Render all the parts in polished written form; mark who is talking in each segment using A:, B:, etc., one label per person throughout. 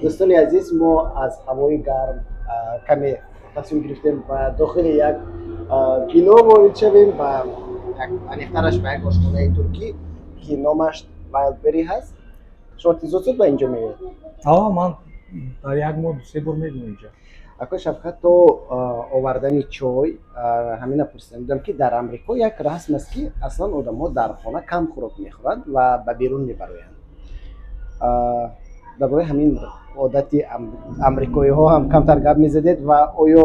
A: Дӯстони азиз, мо аз ҳавои гарм каме тасмим гирифтем ба дохили як бино ворид шавем ва аниқтараш ба як ошхонаи туркӣ, ки номаш Wildberry ҳаст. Шумо тизо ба инҷо меоед?
B: Ман дар як моҳ дусе бор мебинам инҷо.
A: Акои Шавкат, то овардани чой ҳамина пурсидам будам, ки дар Амрико як расм аст, ки аслан одамҳо дар хона кам хӯрок мехӯранд ва ба берун мебароянд. Дар бораи ҳамин одати амрикоиҳо ҳам камтар гап мезадед ва оё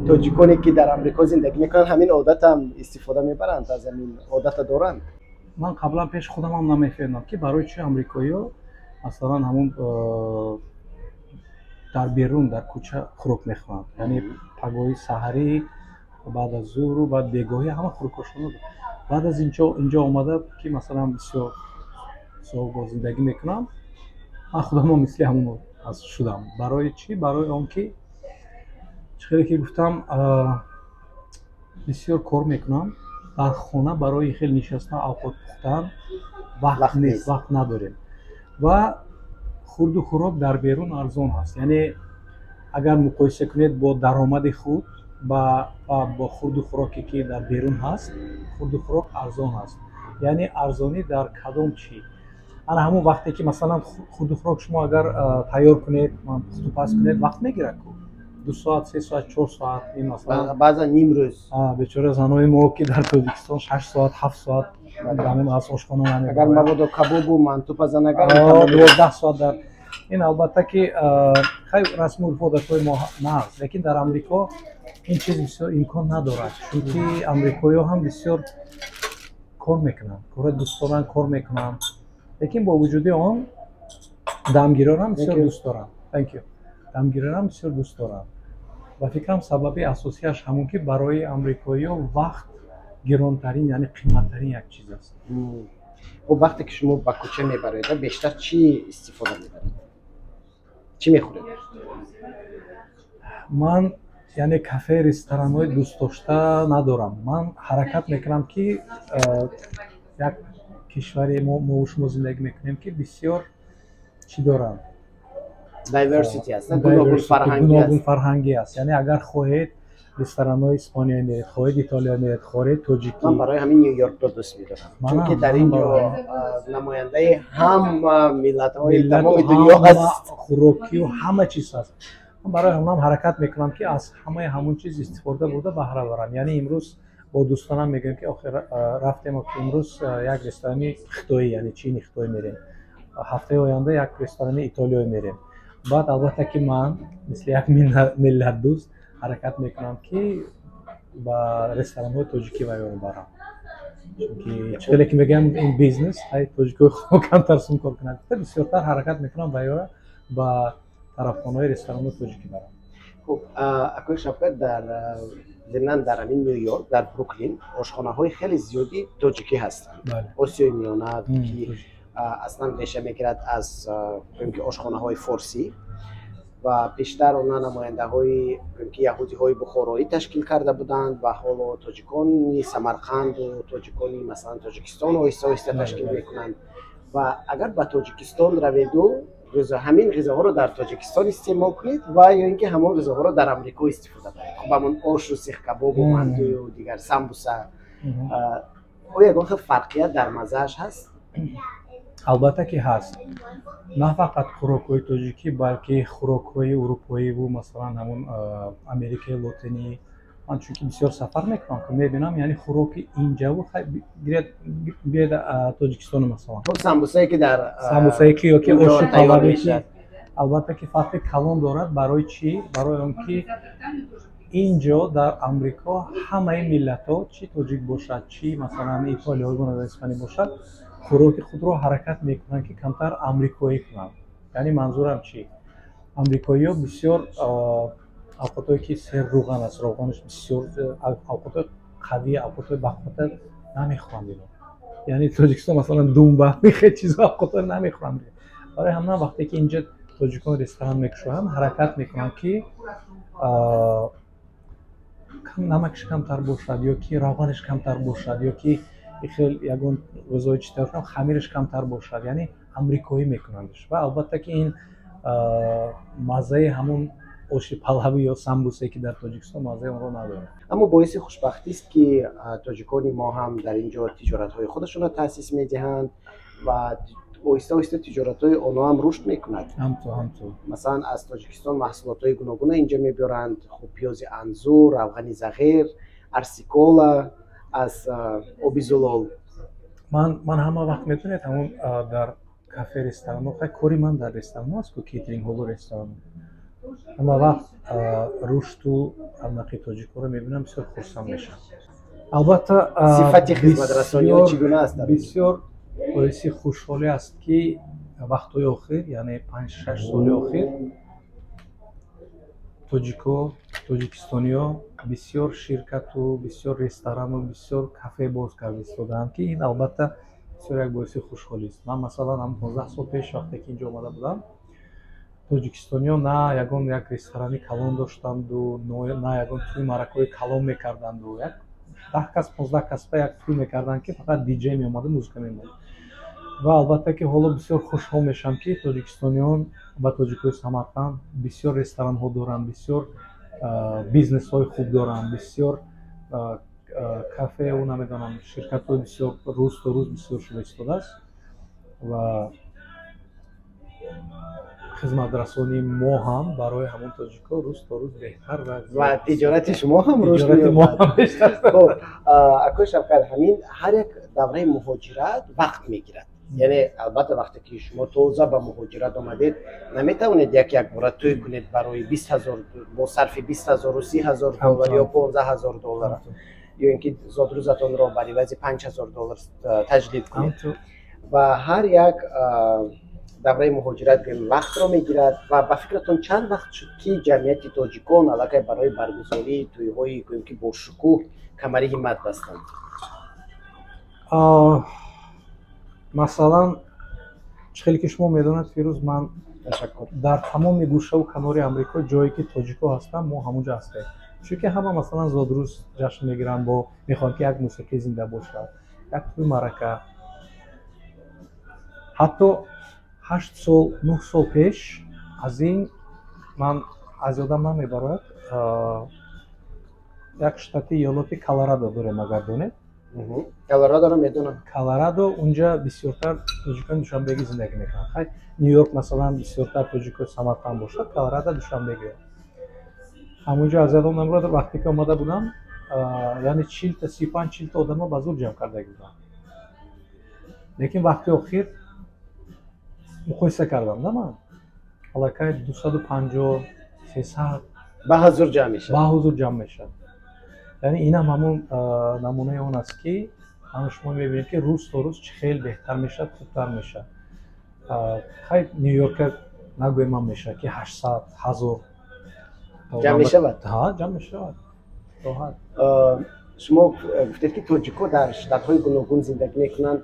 A: тоҷиконе, ки дар Амрико зиндагӣ мекунанд, ҳамин одатам истифода мебаранд, аз ҳамин одата доранд?
B: Ман қаблан пеш худамам намефаҳмам, ки барои чи амрикоиҳо масалан ҳамун дар берун, дар кӯча хӯрок мехӯранд, яъне пагоҳи, саҳарӣ, баъд аз зуҳру баъд бегоҳӣ ҳама хӯрокҳошон. Баъд аз инҷо омада, ки масалан бисёр сол бо зиндагӣ мекунам, ман худамон мисли ҳамон шудам. Барои чӣ? Барои он ки чӣ хеле ки гуфтам, бисёр кор мекунам, дар хона барои хеле нишастан, авқот пухтан вақт нест, вақт надорем ва хурду хӯрок дар берун арзон ҳаст. Яъне агар муқоиса кунед бо даромади худ бо хурду хӯроке, ки дар берун ҳаст, хурду хӯрок арзон ҳаст. Яъне арзонӣ дар кадом чӣ? Ана ҳамон вақте ки масалан хурду хӯрок шумо агар тайёр кунед, пухтупаз кунед, вақт мегирад ку, 2 соат, 3 соат, 4 соат. Ин масалан
A: баъзан нимрӯз.
B: Бечора занои мо, ки дар Тоҷикистон 6 соат, 7 соат аз ошхона
A: агар мабодо кабобу манту пазан, агар
B: 12 соат дар ин. Албатта ки хай, расму урфу одатҳои мо нааст, лекин дар Амрико ин чиз бисёр имкон надорад, чунки амрикоиҳо ҳам бисёр кор мекунанд, кора дӯст доранд, кор мекунанд, лекин бо вуҷуди он дамгиронам бисёр дӯст доранд. Thank you. Дамгиронам бисёр дӯст доранд. Ба фикрам, сабаби асосиаш ҳамон, ки барои амрикоиҳо вақт гиронтарин, яъне қиматтарин як чиз аст.
A: Хуб, вақте ки шумо ба кӯча мебароед, бештар чӣ истифода мебаред, чӣ мехӯред?
B: Ман яъне кафе, ресторанҳои дӯстдошта надорам. Ман ҳаракат мекунам, ки як кишвари мо шумо зиндагӣ мекунем, ки бисёр чӣ доранд.
A: Diversity аст.
B: Гуногунфарҳангӣ аст. Яъне агар хоҳед, ресторанҳои Испония меред, хоҳед, Итолиё меред, хоҳед, тоҷикӣ.
A: Ман барои ҳамин Ню-Йоркро дӯст медорам, чунки дар ин ҷо намояндаи ҳама миллатҳои тамоми дунё ҳаст.
B: Хӯрокию ҳама чиз ҳаст. Ман барои ҳамонам ҳаракат мекунам, ки аз ҳамаи ҳамон чиз истифода бурда, баҳра барам. Яъне имрӯз бо дӯстонам мегӯем, ки охир рафтем, ки имрӯз як ресторани хитоӣ, яъне чини хитой мерем, ҳафтаи оянда як ресторани итолиё мерем. Баъд албатта ки ман мисли як миллатдӯст ҳаракат мекунам, ки ба ресторанҳои тоҷикӣ вайёро барам, чунки чӣ хеле ки мегӯям, ин бизнес ҳай тоҷикои худо камтар сум кор кунанд, бисёртар ҳаракат мекунам вайёра ба тарафхонаҳои ресторанҳои тоҷикӣ барам.
A: Хуб, акои Шавкат, дар зимнан дар ҳамин Ню Йорк, дар Бруклин ошхонаҳои хеле зиёди тоҷикӣ ҳастанд, Осиёи Миёна, ки аслан реша мегирад аз ки ошхонаҳои форсӣ ва пештар онҳо намояндаҳои ки яҳудиҳои бухороӣ ташкил карда буданд ва ҳоло тоҷикони Самарқанду тоҷикони масалан Тоҷикистон оҳиста оҳиста ташкил мекунанд. Ва агар ба Тоҷикистон раведу ҳамин ғизоҳоро дар Тоҷикистон истеъмол кунед ва ё ин ки ҳамон ғизоҳоро дар Амрико истифода баред, хуб, ҳамон ошу сихкабобу мантую дигар самбуса, оё ягон хел фарқият дар маззааш ҳаст?
B: Албатта ки ҳаст. На фақат хӯрокҳои тоҷикӣ, балки хӯрокҳои урупоиву масалан ҳамон Америкаи Лотинӣ. Ман чунки бисёр сафар мекунам, ки мебинам, яъне хӯроки инҷаву биёед Тоҷикистону масалан
A: самбусае ки дар
B: самбусае ки ёки ошу палаве ки, албатта ки фарқи калон дорад. Барои чӣ? Барои он ки инҷо дар Амрико ҳамаи миллатҳо, чӣ тоҷик бошад, чӣ масалан итолиё, испанӣ бошад, хӯроки худро ҳаракат мекунанд, ки камтар амрикоӣ кунанд. Яъне манзурам чӣ? Амрикоиҳо бисёр авқотҳое ки серруған аст, роғанаш бисёр, авқотҳои қавӣ, авқотҳои бақвата намехӯранд ино. Яъне Тоҷикистон масалан думба, хел чизо, авқотҳо намехӯранд. Барои ҳамин вақте ки инҷа тоҷикон ресторан мекушоянд, ҳаракат мекунанд, ки намакш камтар бошад ё ки равғанаш камтар бошад, ё ки хел ягон ғизои чӣ тайёр кунам, хамираш камтар бошад, яъне амрикоӣ мекунандш. Ва албатта ки ин Маззаи ҳамун оши палавӣ ё самбусе, ки дар Тоҷикистон, маззаи онро надорад.
A: Аммо боиси хушбахтист, ки тоҷикони мо ҳам дар ин ҷо тиҷоратҳои худашонро таъсис медиҳанд ва оҳиста оҳиста тиҷоратҳои онҳо ҳам рушд мекунад.
B: Ҳамту.
A: Масалан, аз Тоҷикистон маҳсулотҳои гуногуна инҷа мебиёранд. Хуб, пиёзи анзур, равғани зағир, арсикола аз оби зулол.
B: Ман ҳама вақт, медонед, ҳамун дар кафе, ресторанҳо, хай, кори ман дар ресторанҳо аст ку, кейтеринг ҳолу ресторан, ҳама вақт рушду равнақи тоҷикҳоро мебинам, бисёр хурсанд мешавам, албатта.
A: Сифати хизматрасониҳо чӣ гуна аст?
B: Бисёр боиси хушҳолӣ аст, ки вақтҳои охир, яъне 5-6 соли охир, тоҷико, тоҷикистониҳо бисёр ширкату бисёр ресторану бисёр кафе боз карда истодаанд, ки ин, албатта, бисёр як боиси хушҳолист. Ман, масалан, ҳам 15 сол пеш, вақте ки инҷо омада будам, тоҷикистониҳо на ягон як ресторани калон доштанду, на ягон тӯи маъракаҳои калон мекарданду. Як 10 кас, 15 кас ба як тӯй мекарданд, ки фақат диҷей меомаду музыка мемонд. Ва албатта, ки ҳоло бисёр хушҳол мешавам, ки тоҷикистониён ва тоҷикои Самарқанд бисёр ресторанҳо доранд, бисёр бизнесҳои хуб доранд, бисёр кафеу, намедонам, ширкатҳои бисёр рӯз то рӯз бисёр шуда истодааст ва хизматрасонии мо ҳам барои ҳамон тоҷикҳо рӯз то рӯз беҳтар.
A: Ва тиҷорати шумо ҳам рушд.
B: Хуб,
A: акои Шавкат, ҳамин ҳар як давраи муҳоҷират вақт мегирад. Яъне, албатта, вақте ки шумо тоза ба муҳоҷират омадед, наметавонед як якбора тӯй кунед барои 20 000, бо сарфи 20 000-у 30 000 доллар ё 15 000 доллар, ё ин ки зодрӯзатонро бар ивази 5000 доллар таҷлил кунед. Ва ҳар як давраи муҳоҷират, гӯем, вақтро мегирад. Ва ба фикратон, чанд вақт шуд, ки ҷамъияти тоҷикон аллакай барои баргузории тӯйҳои, гӯем, ки бошукӯҳ камари ҳиммат бастанд?
B: Масалан, чӣ хеле ки шумо медонед, Фирӯз, ман
A: Ташаккур.
B: дар тамоми гӯшаву канори Амрико, ҷое ки тоҷикҳо ҳастанд, мо ҳамонҷо ҳастем, чунки ҳама, масалан, зодрӯз ҷашн мегиранд, бо мехоҳанд, ки як мусиқӣ зинда бошад, як тӯй маърака. Ҳатто 8 сол, 9 сол пеш аз ин, ман аз ёдам намебарояд, як штати иёлоти Колорадо дорем, агар донед.
A: Колорадоро медонам.
B: Колорадо, унҷа бисёртар тоҷикони душанбегӣ зиндагӣ мекунанд. Хай, Ню Йорк, масалан, бисёртар тоҷикои Самарқанд бошад, Колорадо душанбегӣ. Ҳамунҷо, аз ёдам намебарояд, вақте ки омада будам, яъне 40-та, 35, 40-та одамо ба зур ҷамъ кардаги будам. Лекин вақти охир муқоиса кардам да, ман аллакай 250, 300
A: ба ҳузур ҷамъ мешавад.
B: Ба ҳузур ҷамъ мешавад. Яъне инам ҳамун намунаи он аст, ки ҳама шумо мебинед, ки рӯз то рӯз чӣ хел беҳтар мешавад, хубтар мешавад. Хай, Ню Йорка нагӯем, ман мешавад, ки 800, 1000
A: ҷамъ мешавад.
B: Ҳа, ҷамъ мешавад, роҳат.
A: Шумо гуфтед, ки тоҷикҳо дар штатҳои гуногун зиндагӣ мекунанд.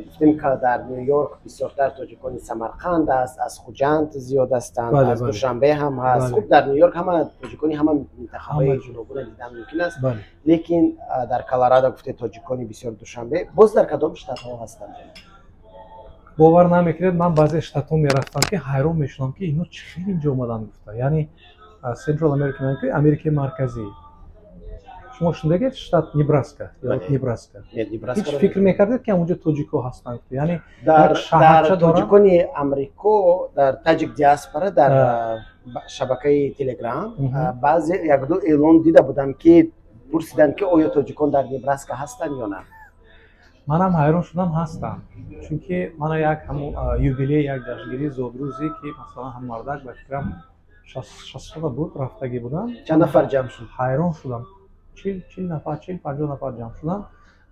A: Гуфтем, ки дар Ню Йорк бисёртар тоҷикони Самарқанд аст, аз Хуҷанд зиёд ҳастанд, аз Душанбе ҳам ҳаст. Хуб, дар Ню Йорк ҳама тоҷикони ҳама минтақаҳои гуногуна дидан мумкин аст, лекин дар Колорадо, гуфте, тоҷикони бисёр Душанбе. Боз дар кадом штатҳо ҳастанд?
B: Бовар намекунед, ман баъзе штатҳо мерафтам, ки ҳайрон мешудам, ки ино чӣ хел инҷо омаданд гуфта. Яъне Central America, Америкаи Марказӣ. Шумо шунидагед штат Небраска? Небраска, ҳеҷ фикр мекардед, ки ҳамонҷо тоҷикҳо ҳастанд? Яъне
A: Дар тоҷикони Амрико, дар таҷик диаспора, дар шабакаи Телеграм баъзе якду эълон дида будам, ки пурсиданд, ки оё тоҷикон дар Небраска ҳастанд ё на.
B: Манам ҳайрон шудам, ҳастам, чунки мана як ҳамун юбилей, як ҷашнгирии зодрӯзе, ки, масалан, ҳам мардак, ба фикрам, 60-сола буд, рафтагӣ будам.
A: Чанд нафар ҷамъ шуд?
B: Ҳайрон шудам, 40 нафар, 40-50 нафар ҷамъ шуданд,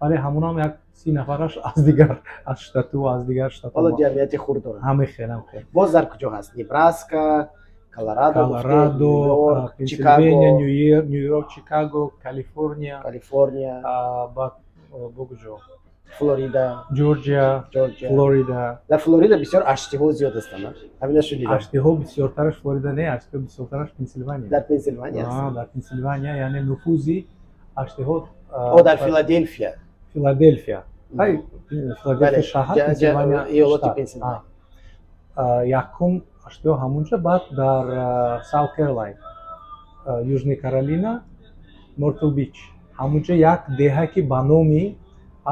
B: вале ҳамунам як 30 нафараш аз дигар, аз штату, аз дигар штат.
A: Ҳоло ҷамъияти хурд дорад.
B: Ҳамин хел, ҳам хел.
A: Боз дар куҷо ҳаст? Небраска, Колорадо,
B: Колорадо, Пенсилвания, Ню Йорк, Чикаго, Калифорния.
A: Калифорния.
B: Баъд бо куҷо?
A: Флорида.
B: Ҷорҷия, Флорида.
A: Дар Флорида бисёр аштиҳо зиёд ҳастанд, ҳамина шунидам.
B: Аштиҳо бисёртараш Флорида не, аштиҳо бисёртараш Пенсилвания.
A: Дар Пенсилвания?
B: Дар Пенсилвания, яъне нуфузи аштиҳо.
A: О, дар Филаделфия.
B: Филаделфия, филаделфия шаҳр.
A: Иёлоти Пенсилвания.
B: Якум Аштиҳо ҳамунҷа, баъд дар Саут Каролайн, Южный Каролина, Мортл Бич, ҳамунҷа як деҳа, ки ба номи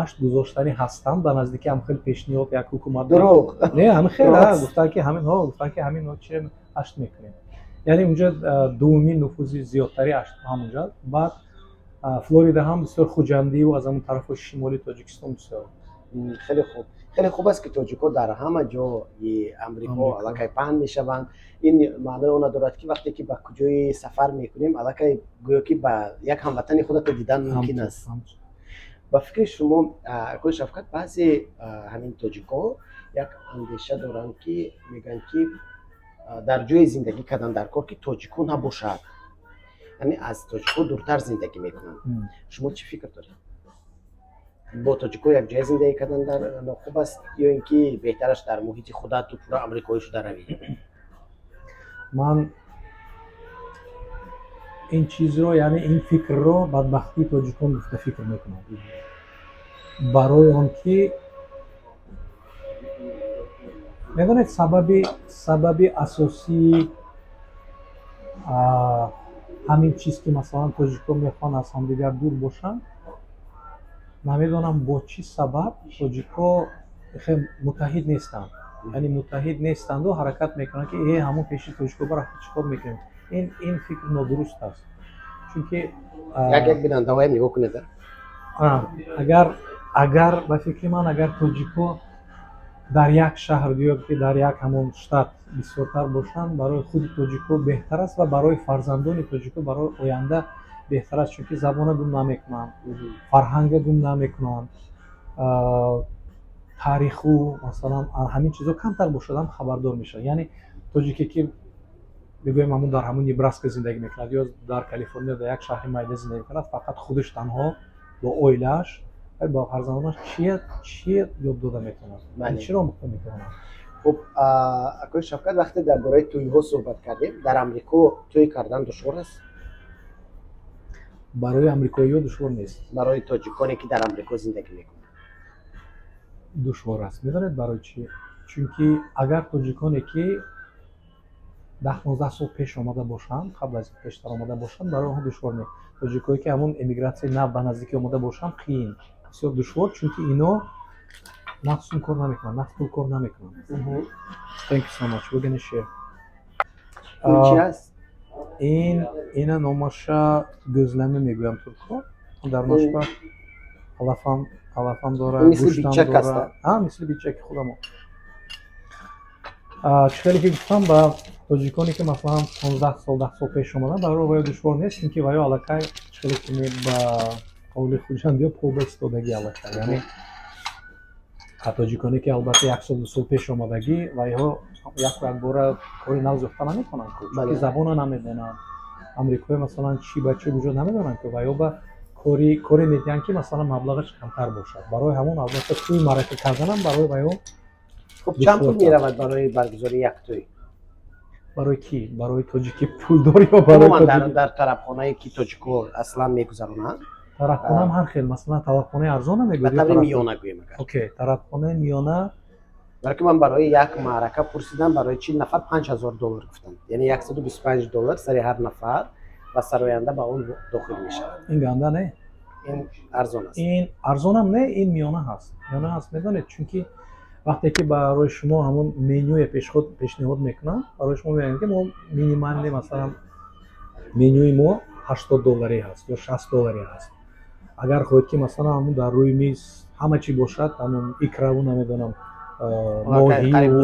B: ашт гузоштанӣ ҳастанд, ба наздики ҳам хеле пешниҳод як ҳукумат.
A: Дурӯғ?
B: Не, ҳамин хел гуфтанд, ки ҳамин гуфтанд, ки ҳамин чи ашт мекунем. Яъне унҷа дуввумин нуфузи зиёдтари ашт ҳамунҷа. Баъд Флорида ҳам бисёр, Хуҷандиву аз ҳамун тарафҳои шимоли Тоҷикистон бисёр.
A: Хеле хуб, хеле хуб аст, ки тоҷикҳо дар ҳама ҷои Амрико аллакай паҳн мешаванд. Ин маънои онро дорад, ки вақте ки ба куҷое сафар мекунем, аллакай гӯё ки ба як ҳамватани худатро дидан мумкин аст. Ба фикри шумо, акои Шавкат, баъзе ҳамин тоҷикҳо як андеша доранд, ки мегӯянд, ки дар ҷое зиндагӣ кардан дар кор, ки тоҷикҳо набошад, яъне аз тоҷикҳо дуртар зиндагӣ мекунанд. Шумо чӣ фикр доред? Бо тоҷикҳо якҷоя зиндагӣ кардан дар хуб аст ё ин ки беҳтараш дар муҳити худату пурра амрикоӣ шуда равӣ?
B: Ман ин чизро, яъне ин фикрро, бадбахтии тоҷикон гуфта фикр мекунам, барои он ки медонед, сабаби асосии ҳамин чиз, ки масалан тоҷикон мехоҳанд аз ҳамдигар дур бошанд, намедонам бо чӣ сабаб тоҷикҳо хел муттаҳид нестанд, яъне муттаҳид нестанду ҳаракат мекунанд, ки э, ҳамон пеши тоҷикҳо барафта чӣ кор мекунем. Ин фикр нодуруст аст, чунки
A: Як бинандаҳоям нигоҳ кунед.
B: Агар ба фикри ман, агар тоҷикҳо дар як шаҳр ё ки дар як ҳамон штат бисёртар бошанд, барои худи тоҷикҳо беҳтар аст ва барои фарзандони тоҷикҳо барои оянда беҳтар аст, чунки забона гум намекунанд, фарҳанга гум намекунанд, таъриху масалан ҳамин чизо камтар бошадам хабардор мешаванд. Яъне тоҷике, ки бигӯем, ҳамун дар ҳамун Небраска зиндагӣ мекунад ё дар Калифорния дар як шаҳри майда зиндагӣ мекунад, фақат худаш танҳо бо оилааш, бо фарзандонаш чие ёд дода метавонад, чиро омӯхта метавонад?
A: Хуб, акои Шавкат, вақте дар бораи тӯйҳо суҳбат кардем, дар Амрико тӯй кардан душвор аст?
B: Барои амрикоиҳо душвор нест.
A: Барои тоҷиконе, ки дар Амрико зиндагӣ мекунанд?
B: Душвор аст. Медонед барои чӣ? Чунки агар тоҷиконе, ки 10-15 сол пеш омада бошанд, қабл аз пештар омада бошанд, барои онҳо душвор не. Тоҷикое, ки ҳамон эмигратсияи нав ба наздикӣ омада бошанд, қиин, бисёр душвор, чунки ино нақд сум кор намекунанд, нақд пул кор намекунанд. Thank you so much. We're gonna share.
A: Ин чи аст?
B: Ина номаша гӯзлама мегӯям туркҳо. Дар ношба алафам дорад,
A: гӯштам дорад.
B: Мисли бичаки худамо. Чӣ хеле ки гуфтам, ба тоҷиконе, ки масалан 15 сол, 10 сол пеш омаданд, барои ваё душвор нест, чунки ваё аллакай, чӣ хеле ки ба қавли хуҷандиё, поба истодагӣ аллакай. Яъне тоҷиконе, ки албатта як сол, 2 сол пеш омадагӣ, вайҳо яку якбора кори нав ёфта наметавонанд, чунки забона намедонанд, амрикои масалан чӣ ба чӣ куҷо намедонанд, ки вайҳо ба коре медиҳанд, ки масалан маблағаш камтар бошад. Барои ҳамон албатта тӯй марака карданам барои вайҳо
A: Хуб, чанд пул меравад барои баргузории як тӯй?
B: Барои кӣ? Барои тоҷики пулдор ё барои
A: дар тарабхонае, ки тоҷикҳо аслан мегузаронанд?
B: Тарабхонаам ҳар хел. Масалан, тарабхонаи арзона мегӯяд.
A: Ба таври миёна гӯем агар.
B: Окей, тарабхонаи миёна.
A: Барои ки ман барои як маърака пурсидам, барои 40 нафар 5000 доллар гуфтанд, яъне 125 доллар сари ҳар нафар ва сароянда ба он дохил мешавад.
B: Ин ганда не.
A: Ин арзон аст?
B: Ин арзонам не, ин миёна ҳаст, миёна ҳаст. Медонед, чунки вақте ки барои шумо ҳамон менюе пешниҳод мекунанд, барои шумо мегӯянд, ки мо минимальный, масалан, менюи мо 80 долларӣ ҳаст ё 60 долларӣ ҳаст. Агар хоҳед, ки масалан ҳамун дар рӯи миз ҳама чӣ бошад, ҳамун икраву намедонам
A: моҳию,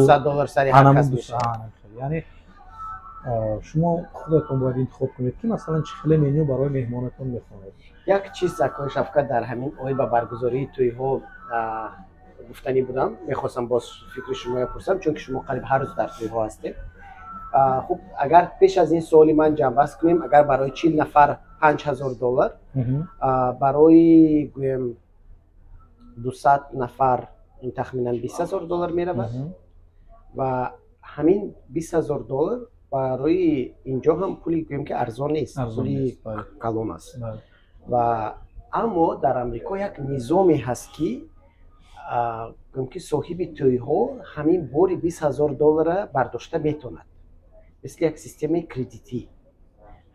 B: яъне шумо худатон бояд интихоб кунед, ки масалан чӣ хеле меню барои меҳмонатон мехоҳед.
A: Як чиз, акои Шавкат, дар ҳамин оид ба баргузории тӯйҳо гуфтанӣ будам, мехостам боз фикри шуморо пурсам, чунки шумо қариб ҳар рӯз дар тӯйҳо ҳастед. Хуб, агар пеш аз ин суоли ман ҷамъбаст кунем, агар барои 40 нафар 5000 доллар, барои гӯем 200 нафар ин тахминан 20 000 доллар меравад ва ҳамин 20 000 доллар барои инҷо ҳам пули гӯем ки арзон нест, пули калон аст. Ва аммо дар Амрико як низоме ҳаст, ки Ки соҳиби тӯйҳо ҳамин бори 20 000 доллара бардошта метавонад, мисли як системаи кредитӣ.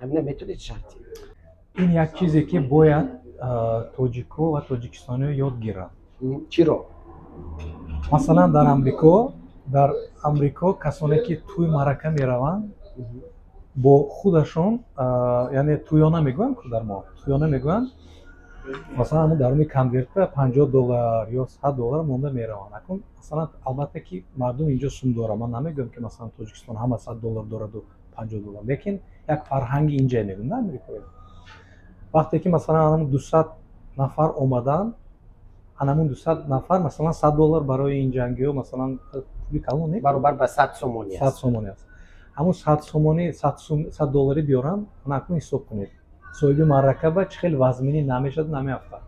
A: Ҳамина метавонед шарти?
B: Ин як чизе, ки бояд тоҷико ва тоҷикистониё ёд гиранд.
A: Чиро?
B: Масалан, дар Амрико касоне, ки тӯй маърака мераванд, бо худашон, яъне тӯёна мегӯянд ку, дар мо тӯёна мегӯянд, масалан, ҳамун даруни конверта 50 доллар ё 100 доллар монда мераванд. Акун, масалан, албатта, ки мардум инҷо сум дорад. Ман намегӯям, ки, масалан, Тоҷикистон ҳама 100 доллар дораду 50 доллар, лекин як фарҳанги инҷа мегӯям на амрикоя. Вақте ки, масалан, ҳамун 200 нафар омаданд, анамун 200 нафар, масалан, 100 доллар барои ин ҷангиҳо, масалан, пули калон не.
A: Баробар ба 100 сомонӣ.
B: 100 сомонӣ аст. Ҳамун 100 сомонӣ, 100 долларӣ биёранд, ана акнун ҳисоб кунед, соҳиби маърака ба чӣ хел вазминӣ намешавад, намеафтад.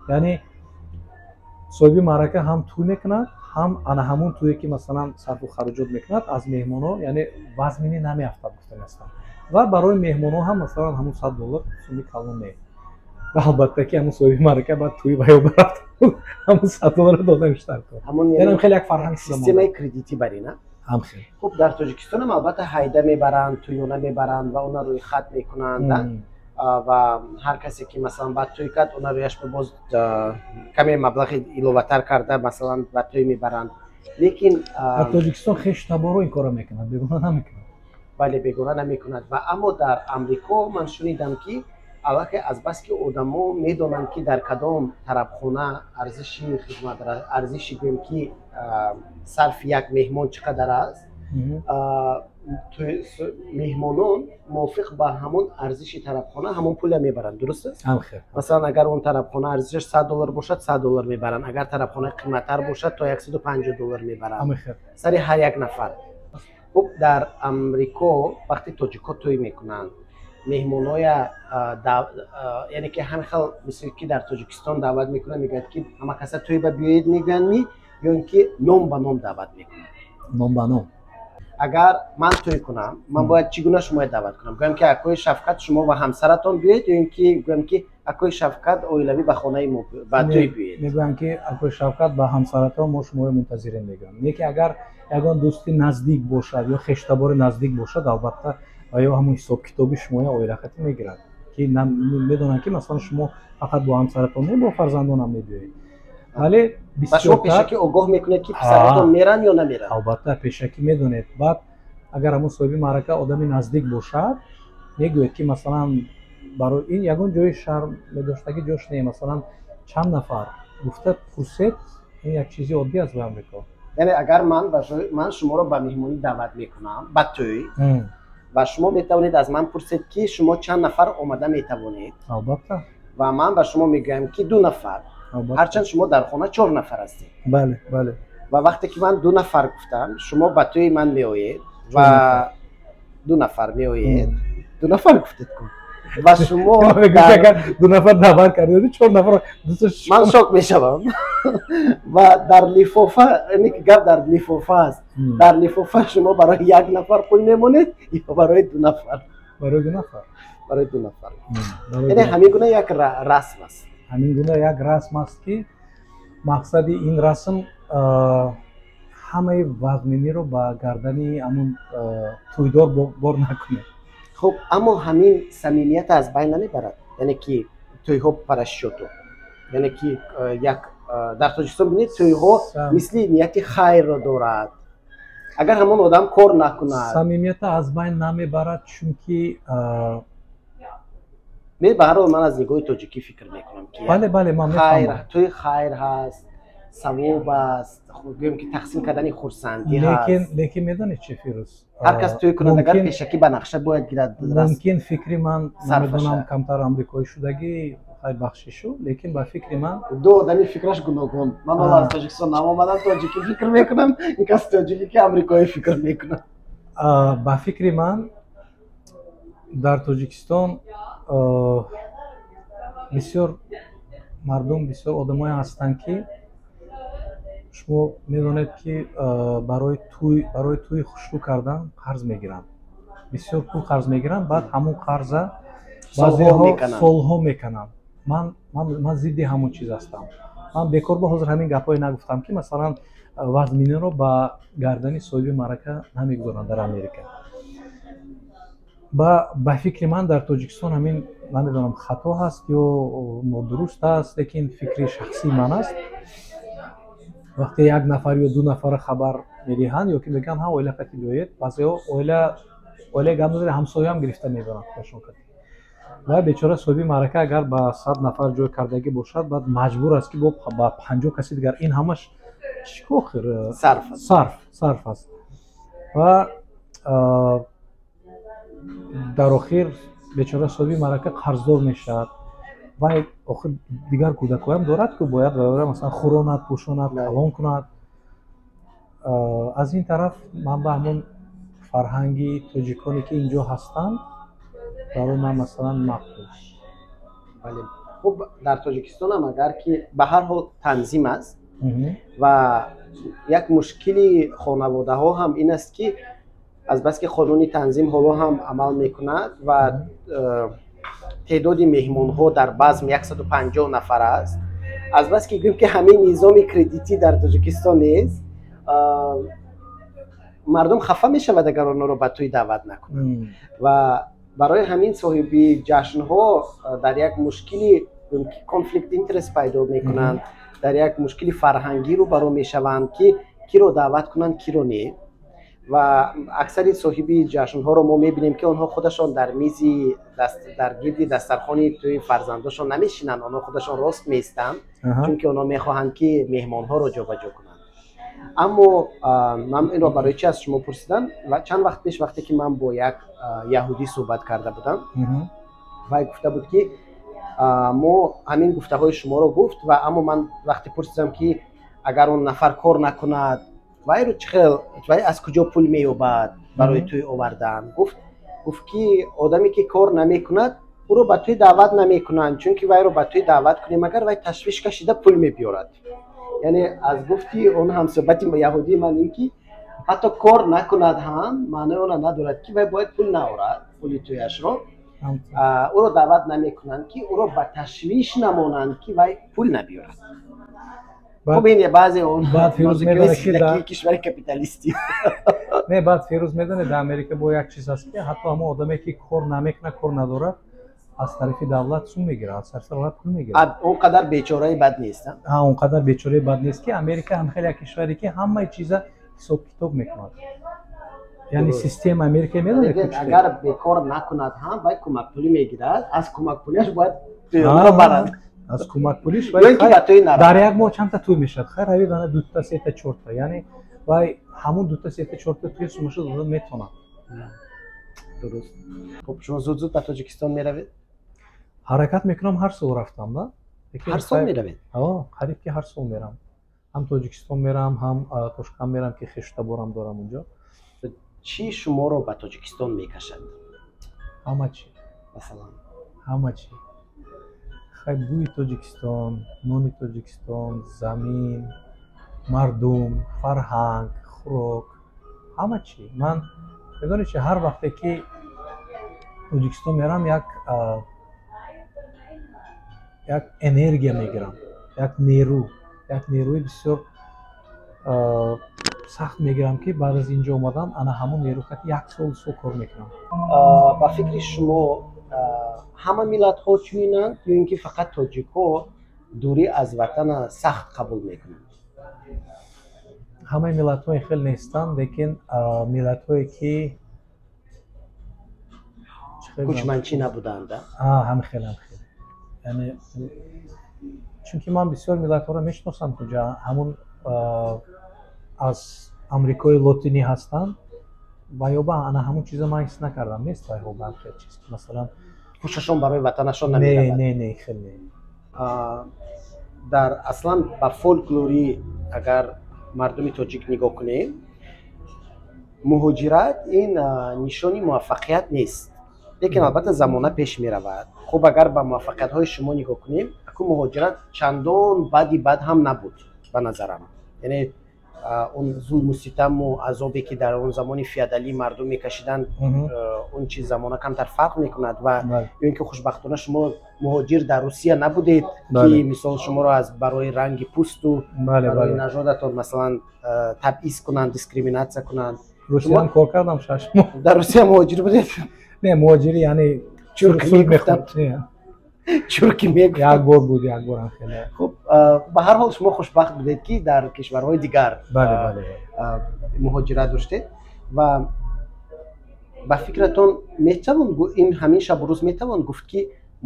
B: Яъне соҳиби маърака ҳам тӯй мекунад, ҳам ана ҳамун тӯе, ки, масалан, сарфу хароҷот мекунад аз меҳмонҳо, яъне вазминӣ намеафтад, гуфтани ҳастам. Ва барои меҳмонҳо ҳам, масалан, ҳамун 100 доллар суми калон не. Ва албатта, ки ҳамун соҳиби маърака баъд тӯи ваё барафт, ҳамун 100 доллара дода мешавад. Яъне хеле як фарҳанг.
A: Системаи кредитӣ барина.
B: Ҳам хел.
A: Хуб, дар Тоҷикистонам, албатта, ҳайда мебаранд, тӯёна мебаранд ва она рӯи хат мекунанд ва ҳар касе, ки, масалан, баъд тӯй кард, она рӯяш боз каме маблағи иловатар карда, масалан, ба тӯй мебаранд, лекин
B: Дар Тоҷикистон хештаборо ин корро мекунад, бегона намекунад.
A: Бале, бегона намекунад. Ва аммо дар Амрико ман шунидам, ки аллакай азбаски одамо медонанд, ки дар кадом тарабхона арзиши хизмат, арзиши, гӯем, ки сарфи як меҳмон чӣ қадар аст, меҳмонон мувофиқ ба ҳамон арзиши тарабхона ҳамон пула мебаранд. Дуруст аст? Масалан, агар он тарабхона арзишаш 100 доллар бошад, 100 доллар мебаранд, агар тарабхона қиматтар бошад, то 150 доллар мебаранд сари ҳар як нафар. Хуб, дар Амрико вақте тоҷикҳо тӯй мекунанд, меҳмоноя, яъне ки ҳамин хел, мисли ки дар Тоҷикистон даъват мекунанд, мегӯяд, ки ҳама каса тӯй ба биёед мегӯянд ми ё ин ки ном ба ном даъват мекунанд?
B: Ном ба ном.
A: Агар ман тӯй кунам, ман бояд чӣ гуна шумоя даъват кунам? Гӯям, ки акои Шавкат, шумо ва ҳамсаратон биёед, ё ин ки гӯям, ки акои Шавкат оилавӣ ба хонаи мо ба тӯй биёед?
B: Мегӯянд, ки акои Шавкат ба ҳамсаратон, мо шуморо мунтазирем, мегӯянд. Не ки агар ягон дӯсти наздик бошад ё хештабори наздик бошад, албатта, ва ё ҳамун ҳисобкитоби шумоя оилахатӣ мегирад, ки медонанд, ки, масалан, шумо фақат бо ҳамсаратон не, бо фарзандонам мебиёед, вале
A: Ба шумо пешакӣ огоҳ мекунед, ки писаратон меранд ё намеранд?
B: Албатта, пешакӣ медонед. Баъд агар ҳамун соҳиби маърака одами наздик бошад, мегӯяд, ки, масалан, барои ин ягон ҷои шаҳр медоштагӣ ҷош не, масалан, чанд нафар гуфта пурсед. Ин як чизи оддӣ аст ба Амрико.
A: Яъне агар ман шуморо ба меҳмонӣ даъват мекунам ба тӯй ва шумо метавонед аз ман пурсед, ки шумо чанд нафар омада метавонед?
B: Албатта.
A: Ва ман ба шумо мегӯям, ки ду нафар, ҳарчанд шумо дар хона чор нафар ҳастед.
B: бале бале
A: Ва вақте ки ман ду нафар гуфтам, шумо ба тӯи ман меоед ва ду нафар меоед. Ду нафар гуфтед ку, ва шумо
B: Агар ду нафар даъват кардед, чор нафар.
A: Ман шок мешавам. Ва дар лифофа, ки гап дар лифофа аст, дар лифофа шумо барои як нафар пул мемонед ё барои ду нафар?
B: Барои ду нафар.
A: Барои ду нафар. Яъне ҳамин гуна як расм аст.
B: Ҳамин гуна як расм аст, ки мақсади ин расм ҳамаи вазминиро ба гардани ҳамун тӯйдор бор накунед.
A: Хуб, аммо ҳамин самимият аз байн намебарад? Яъне ки тӯйҳо по расчёту, яъне ки як дар Тоҷикистон, бинед, тӯйҳо мисли нияти хайрро дорад, агар ҳамон одам кор накунад.
B: Самимията аз байн намебарад, чунки
A: Ба ҳар ҳол, ман аз нигоҳи тоҷикӣ фикр мекунам, ки
B: бале бале ман
A: тӯи хайр ҳаст, савоб аст, гӯем, ки тақсим кардани хурсандӣ.
B: Ҳаст. Лекин медонед чи, Фирӯз?
A: Ҳар кас тӯй кунад, агар пешакӣ ба нақша бояд гирад.
B: Мумкин фикри ман, намедонам, камтар амрикоӣ шудагӣ, хай, бахшишу, лекин ба фикри ман
A: Ду одами фикраш гуногун. Ман ҳоло аз Тоҷикистон наомадам, тоҷикӣ фикр мекунам, ин кас тоҷикӣ, ки амрикоӣ фикр мекунад.
B: Ба фикри ман, дар Тоҷикистон бисёр мардум, бисёр одамое ҳастанд, ки шумо медонед, ки барои тӯи хушрӯ кардан қарз мегиранд, бисёр пул қарз мегиранд, баъд ҳамун қарза баъзеҳо солҳо мекунанд. Ман зидди ҳамун чиз ҳастам. Ман бекор ба ҳозир ҳамин гапҳое нагуфтам, ки масалан вазминиро ба гардани соҳиби маърака намегузоранд дар Америка. Ба фикри ман, дар Тоҷикистон ҳамин, намедонам, хато ҳаст ё нодуруст аст, лекин фикри шахсии ман аст. Вақте як нафар ё ду нафара хабар медиҳанд ё ки мегӯянд, ҳа, оила қати биёед, баъзеҳо оила гап надоред, ҳамсояам гирифта мебаранд худашон қати. Ва бечора соҳиби маърака агар ба 100 нафар ҷой кардагӣ бошад, баъд маҷбур аст, ки бо ба 50 каси дигар. Ин ҳамаш чӣ охир?
A: Сарф.
B: Сарф аст. Ва дар охир бечора соҳиби маърака қарздор мешавад. Вай охир дигар кӯдакҳоям дорад, ки бояд вайро масалан хӯронад, пӯшонад, калон кунад. Аз ин тараф ман ба ҳамон фарҳанги тоҷиконе, ки инҷо ҳастанд, барои ман масалан маъқул.
A: Бале, хуб, дар Тоҷикистонам агар ки ба ҳар ҳол танзим аст ва як мушкили хонаводаҳо ҳам ин аст, ки азбаски қонуни танзим ҳоло ҳам амал мекунад ва теъдоди меҳмонҳо дар базм 150 нафар аст, азбаски гӯем, ки ҳамин низоми кредитӣ дар Тоҷикистон нест, мардум хафа мешавад, агар онҳоро ба тӯй даъват накунанд. Ва барои ҳамин соҳиби ҷашнҳо дар як мушкили conflict interest пайдо мекунанд, дар як мушкили фарҳангӣ рӯбарӯ мешаванд, ки киро даъват кунанд, киро не. Ва аксари соҳиби ҷашнҳоро мо мебинем, ки онҳо худашон дар мизи, дар гирди дастархони тӯи фарзандошон намешинанд, онҳо худашон рост меистанд, чунки онҳо мехоҳанд, ки меҳмонҳоро ҷобаҷо кунанд. Аммо ман инро барои чи аз шумо пурсидам? Ва чанд вақт пеш, вақте ки ман бо як яҳудӣ суҳбат карда будам, вай гуфта буд, ки мо ҳамин гуфтаҳои шуморо гуфт. Ва аммо ман вақте пурсидам, ки агар он нафар кор накунад, вайро чӣ хел, вай аз куҷо пул меёбад барои тӯй овардан, гуфт, ки одаме, ки кор намекунад, ӯро ба тӯй даъват намекунанд, чунки вайро ба тӯй даъват кунем агар, вай ташвиш кашида пул мебиёрад. Яъне аз гуфти он ҳамсӯҳбати яҳудии ман ин ки ҳатто кор накунад ҳам маънои онро надорад, ки вай бояд пул наорад, пули тӯяшро. Ӯро даъват намекунанд, ки ӯро ба ташвиш намонанд, ки вай пул набиёрад. Хуб, ин баъзе он кишвари капиталистӣ.
B: Не, баъд, Ферӯз, медонед, дар Америка бо як чиз аст, ки ҳатто ҳамон одаме, ки кор намекунад, кор надорад, аз тарафи давлат сум мегирад, аз тарафи давлат пул мегирад.
A: Он қадар бечораи бад нест.
B: Он қадар бечораи бад нест, ки Америка ҳам хеле як кишваре, ки ҳамаи чиза ҳисоб-китоб мекунад. Яъне система Америка медонед.
A: Агар бекор накунад ҳам, вай кӯмакпулӣ мегирад, аз кӯмакпулиаш бояд тӯйро барад.
B: Аз кӯмакпулиш дар як моҳ чандта тӯй мешавад? Хайр, равид, ана дута, сета, чорта. Яъне вай ҳамун дута, сета, чорта тӯи сумаша дода метавонад.
A: Дуруст. Хуб, шумо зуд зуд ба Тоҷикистон меравед?
B: Ҳаракат мекунам ҳар сол рафтам да.
A: Ҳар сол меравед?
B: Қариб ки ҳар сол мерам. Ҳам Тоҷикистон мерам, ҳам Тошканд мерам, ки хештаборам дорам унҷо.
A: Чӣ шуморо ба Тоҷикистон мекашад?
B: Ҳама чӣ.
A: Масалан?
B: Ҳама чӣ. Хай, бӯи Тоҷикистон, нони Тоҷикистон, замин, мардум, фарҳанг, хӯрок, ҳама чӣ. Ман, медонед чи, ҳар вақте ки Тоҷикистон мерам, як энергия мегирам, як нерӯ, як нерӯи бисёр сахт мегирам, ки баъд аз инҷо омадан ана ҳамон нерӯ кати як сол, 2 сол кор мекунам.
A: Ба фикри шумо, ҳама миллатҳо чунинанд ё ин ки фақат тоҷикҳо дурӣ аз ватана сахт қабул мекунанд?
B: Ҳамаи миллатҳо ин хел нестанд, лекин миллатҳое ки
A: кӯчманчӣ набуданд.
B: Ҳам хел, ҳам хел. Яъне чунки ман бисёр миллатҳоро мешиносам, куҷа ҳамун аз Амрикои Лотинӣ ҳастанд ва ё ба ана ҳамун чиза ман ҳис накардам, нест вайҳо ба хел чиз, масалан.
A: Ҳушашон барои ватанашон
B: не.
A: Намеравад.
B: Не, не, хел не.
A: Дар аслан ба фолклори агар мардуми тоҷик нигоҳ кунем, муҳоҷират ин нишони муваффақият нест, лекин албатта замона пеш меравад. Хуб, агар ба муваффақиятҳои шумо нигоҳ кунем, аку муҳоҷират чандон бади бад ҳам набуд ба назарам. Яъне он зулму ситаму азобе, ки дар он замони феодалӣ мардум мекашиданд. он чиз замона камтар фарқ мекунад ва ё ин ки хушбахтона шумо муҳоҷир дар Русия набудед, ки мисол шуморо аз барои ранги пӯсту барои нажодатон масалан табъиз кунанд, дискриминатсия кунанд.
B: Русияам кор кардам 6 моҳ.
A: Дар Русия муҳоҷир будед?
B: Не, муҳоҷирӣ яъне
A: чурки мехӯрд. Чурки мегуфт.
B: Як бор буд, як борам хеле.
A: Хуб, ба ҳар ҳол шумо хушбахт будед, ки дар кишварҳои дигар муҳоҷират доштед ва ба фикратон метавон ин ҳамин шабу рӯз метавон гуфт, ки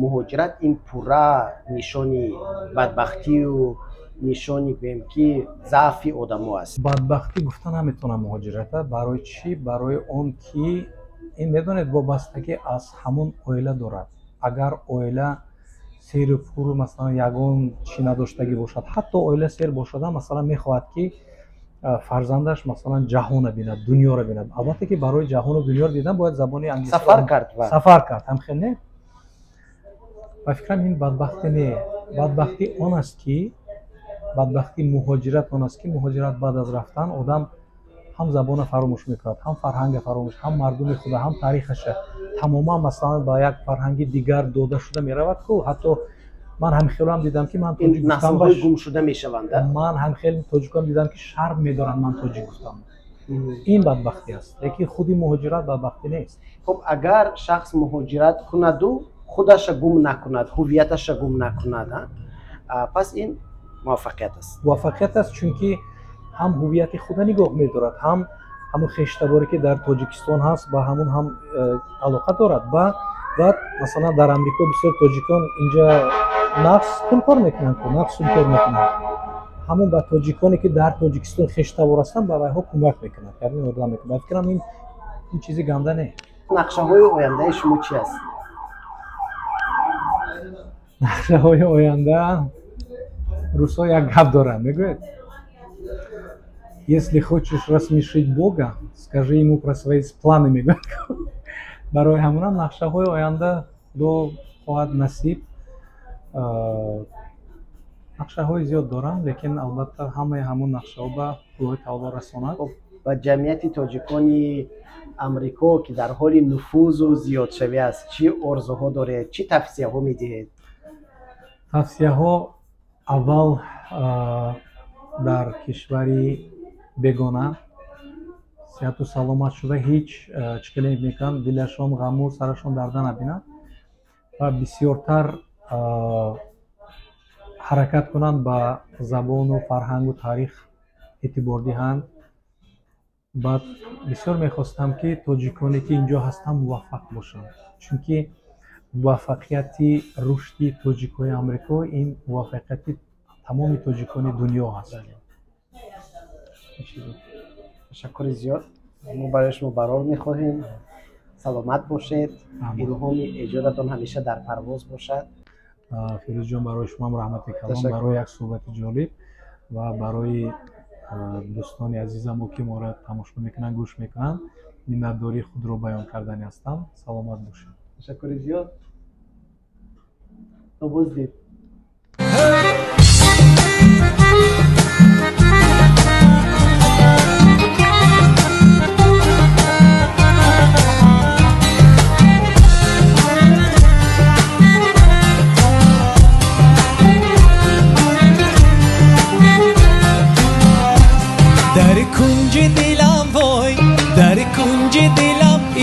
A: муҳоҷират ин пурра нишони бадбахтию нишони гӯем ки заъфи одамо аст?
B: Бадбахтӣ гуфта наметавонам муҳоҷирата. Барои чӣ? Барои он ки ин медонед вобастагӣ аз ҳамон оила дорад. Агар оила серу пуру масалан ягон чӣ надоштагӣ бошад, ҳатто оила сер бошада, масалан мехоҳад ки фарзандаш масалан ҷаҳонро бинад, дунёро бинад. Албатта ки барои ҷаҳону дунёро дидан бояд забони англисӣ
A: сафар кард ва
B: сафар кард. Ҳамхел не? Ба фикрам ин бадбахтӣ не. Бадбахтӣ он аст ки бадбахтии муҳоҷират он аст ки муҳоҷират баъд аз рафтан одам ҳам забонро фаромӯш мекунад, ҳам фарҳанга фаромӯш, ҳам мардуми худа, ҳам таърихаша тамоман масалан ба як фарҳанги дигар дода шуда меравад ку. Ҳатто ман ҳамхелам дидам ки ман тоҷик гуфтам,
A: наслҳои гумшуда мешаванд.
B: Ман ҳамхел тоҷикам дидам ки шарм медоранд ман тоҷик гуфтам. Ин бадбахтӣ аст, лекин худи муҳоҷират бадбахтӣ нест.
A: Хуб, агар шахс муҳоҷират кунаду худаша гум накунад, ҳувияташа гум накунад, пас ин муваффақият аст.
B: Муваффақият аст, чунки ҳам ҳувияти худа нигоҳ медорад, ҳам ҳамон хештаборе ки дар Тоҷикистон ҳаст ба ҳамон ҳам алоқа дорад. Ва баъд масалан дар Амрико бисёр тоҷикон инҷа нақс пул кор мекунанд, нақс пул кор мекунанд. Ҳамон ба тоҷиконе ки дар Тоҷикистон хештабор ҳастанд ба вайҳо кӯмак мекунанд, яъне ёрдам мекунанд. Ба фикрам ин чизи ганда не.
A: Нақшаҳои ояндаи шумо чи аст?
B: Нақшаҳои оянда русҳо як гап доранд, мегӯяд: если хочешь рассмешить Бога, скажи ему про свои планы, мегӯяд. Барои ҳамонам нақшаҳои оянда Худо хоҳад насиб. Нақшаҳои зиёд дорам, лекин албатта ҳамаи ҳамон нақшаҳо ба Худои таоло расонад.
A: Ба ҷамъияти тоҷикони Амрико, ки дар ҳоли нуфузу зиёдшавӣ аст, чӣ орзуҳо доред, чӣ тавсияҳо медиҳед?
B: Тавсияҳо аввал дар кишвари бегона сиҳату саломат шуда ҳеҷ чӣ хеле мекунанд, дилашон ғаму сарашон дарда набинад ва бисёртар ҳаракат кунанд, ба забону фарҳангу таърих эътибор диҳанд. Баъд бисёр мехостам ки тоҷиконе ки инҷо ҳастанд муваффақ бошанд, чунки муваффақияти рушди тоҷикои Амрико ин муваффақияти тамоми тоҷикони дунё ҳаст.
A: Ташаккури зиёд. Мо барои шумо барор мехоҳем. Саломат бошед, илҳоми эҷодатон ҳамеша дар парвоз бошад.
B: Фирӯзҷон, барои шумоам раҳмати калон барои як суҳбати ҷолиб ва барои дӯстони азизамо ки моро тамошо мекунанд, гӯш мекунанд, миннатдории худро баён кардани ҳастам. Саломат бошед.
A: Ташаккури зиёд. То боздид.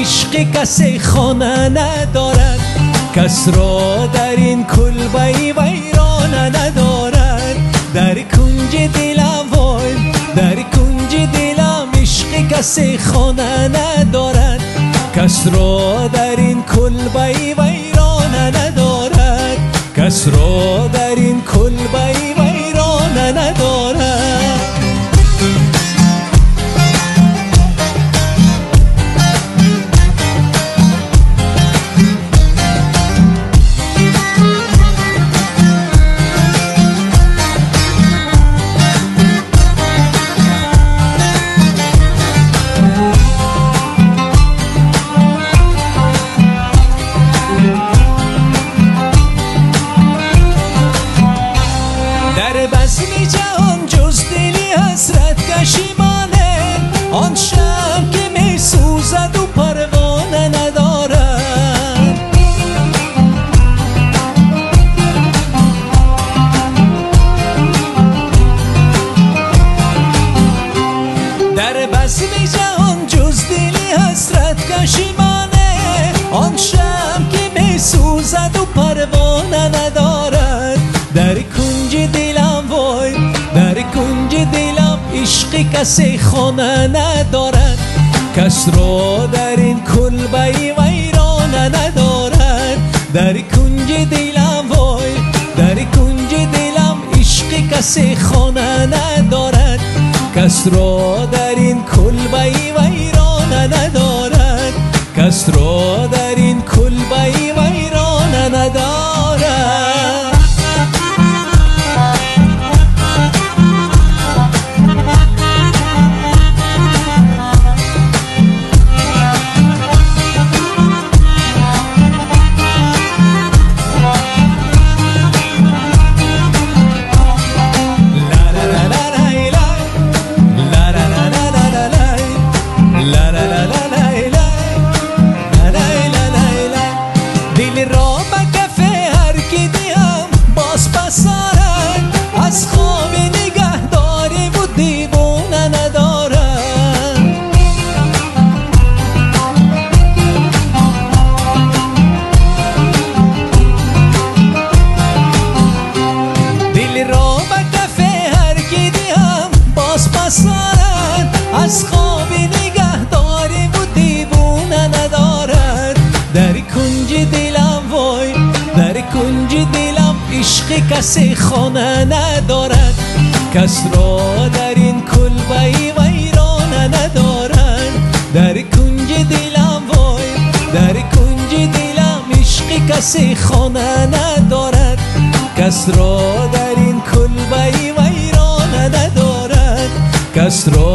C: عشق کسی خانه ندارد، کس را در این کلبه ویرانه ندارد. در کنج دلم وای، در کنج دلم عشق کسی خانه ندارد، کس را در این کلبه ویرانه ندارد، کس را در این کلبه ویرانه ندارد. касе хона надорад, кас ро дар ин кулбаи вайрона надорад. Дар кунҷи дилам вой, дар кунҷи дилам ишқи касе хона надорад, кас ро дар ин кулбаи вайрона надорад, кас ро дар ин кулбаи вайрона надорад. Касе хона надорад, кас ро дар ин кулбаи вайрона надорад. Дар кунҷи дилам вой, дар кунҷи дилам ишқи касе хона надорад, кас ро дар ин кулбаи вайрона надорад, кас ро